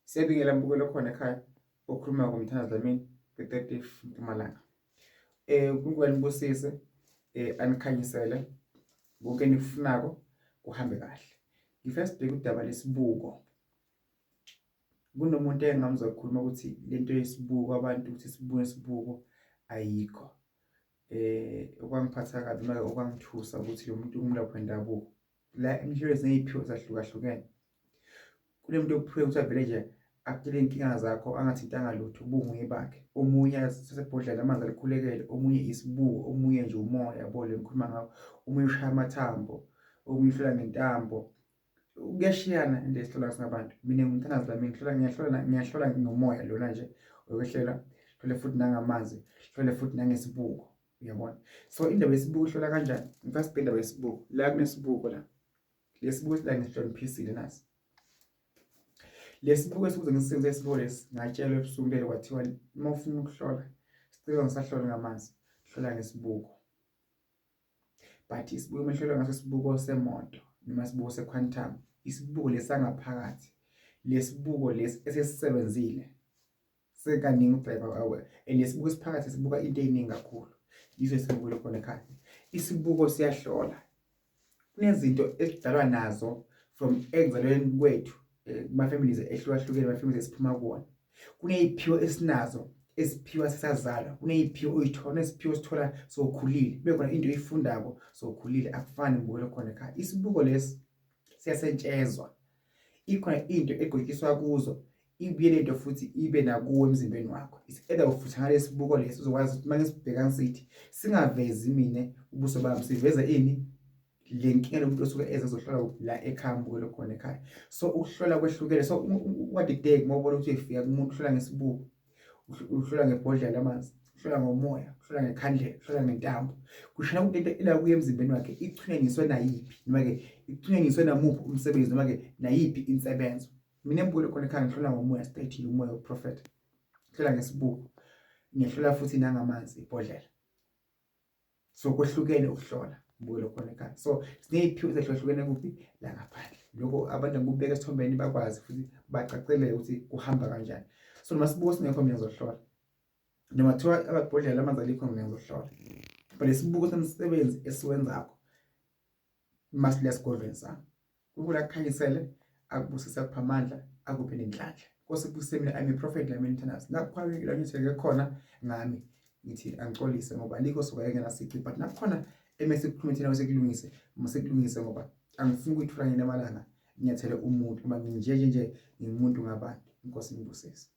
Siyabingela mbukelo khona ekhaya okhuluma ngomthandazo Dlamini kwi-30 Mpumalanga. UNkulunkulu anibusise, anikhanyisele konke enikufunako kuhambe kahle. Ngifuna sibheke udaba lesibuko. Kunomuntu engamuzwa ekhuluma ukuthi lento yesibuko abantu ukuthi sibuke isibuko ayikho. Okwangiphatha kabi noma okwangithusa ukuthi lo muntu umlaphi wendabuko. La emhlabeni siney'phiwo ezahlukahlukene. Kunomuntu okuphiwe ukuthi avele nje akutshele iy'nkinga zakho angathintanga lutho ubunguye bakhe. Omunye athathe ibhodlela lamanzi alikhulekele, omunye isibuko, omunye nje umoya yabo le ngikhuluma ngawo, omunye ushaya amathambo, omunye uhlola ngentambo. Kuyashiyana into esihlola singabantu. Mina ngumthandazi lami ngihlola ngiyahlola ngiyahlola ngomoya lona nje okwehlela, hlole futhi nangamanzi, hlole futhi nangesibuko. Uyabona? So indaba yesibuko ihlola kanjani? Ngifuna sibheke indaba yesibuko. La kunesibuko la. Lesibuko sila ngisihloniphisile nasi. Lesibuko esikuze ngisebenzise isibuko lesi ngatshelwa ebusuku lelo kwathiwa uma ufuna ukuhlola sicela ngisahlola ngamanzi hlola ngesibuko. But isibuko uma hlola ngaso isibuko semoto noma isibuko se-quantum isibuko lesangaphakathi lesibuko lesi esesisebenzile sekaningi ubheka awe and lesibuko esiphakathi sibuka into eyiningi kakhulu yiso esibuko khona ekhaya isibuko siyahlola kunezinto esidalwa nazo from ekuzalweni kwethu eh, kuma-families ehlukahlukene ama-families esiphuma kuwona kuney'phiwo esinazo esiphiwa sisazalwa kuney'phiwo oyithola nesiphiwo osithola sowukhulile kube khona into oyifundako sowukhulile akufani mbukelo khona ekhaya isibuko lesi siyasentshezwa ikhona into egqokiswa kuzo ibuye lento futhi ibe nakuwe emzimbeni wakho. It's either ufutha ngalesibuko lesi uzokwazi ukuthi uma ngisibheka ngisithi singavezi mina ubuso bami siveze ini le nkinga lomuntu osuke eze ezohlola la ekhaya mbukelo khona ekhaya. So ukuhlola kwehlukene so ungadideki uma ubona ukuthi uyefika kumuntu uhlola ngesibuko uhlola ngebhodlela lamanzi uhlola ngomoya uhlola ngekhandlela uhlola ngentambo kushana ukuthi into ela kuye emzimbeni wakhe ichunyaniswe nayiphi noma-ke ichunyaniswe namuphi umsebenzi noma-ke nayiphi insebenzo. Mina embukweni khona ekhaya ngihlola ngomoya straight nje umoya wokuprofetha. Ngihlola ngesibuko. Ngihlola futhi nangamanzi ibhodlela. So kwehlukene ukuhlola mbukelo khona ekhaya. So siney'phiwo ezehlukahlukene kuphi la ngaphandle. Lokho abantu ngikubeka esithombeni bakwazi futhi bacaceleke ukuthi kuhamba kanjani. So noma sibuko singekho mina ngizohlola. Noma kuthiwa ababhodlela amanzi alikho mina ngizohlola. But lesibuko semsebenzi esiwenzakho masile esigodlweni sami. uNkulunkulu akukhanyisele akubusise akuphe amandla akuphe nenhlanhla. Nkosi kubusise mina I'm a prophet la mina mthandazi. Nakukhona la ngitheke khona ngami ngithi angixolise ngoba alikho suka engenasici but nakukhona emese kukhuluma thina sekulungise masekulungise ngoba angifuni ukuyithola nginamalanga nginyathele umuntu ngoba nginje nje ngingumuntu ngabantu. Inkosi ingibusise.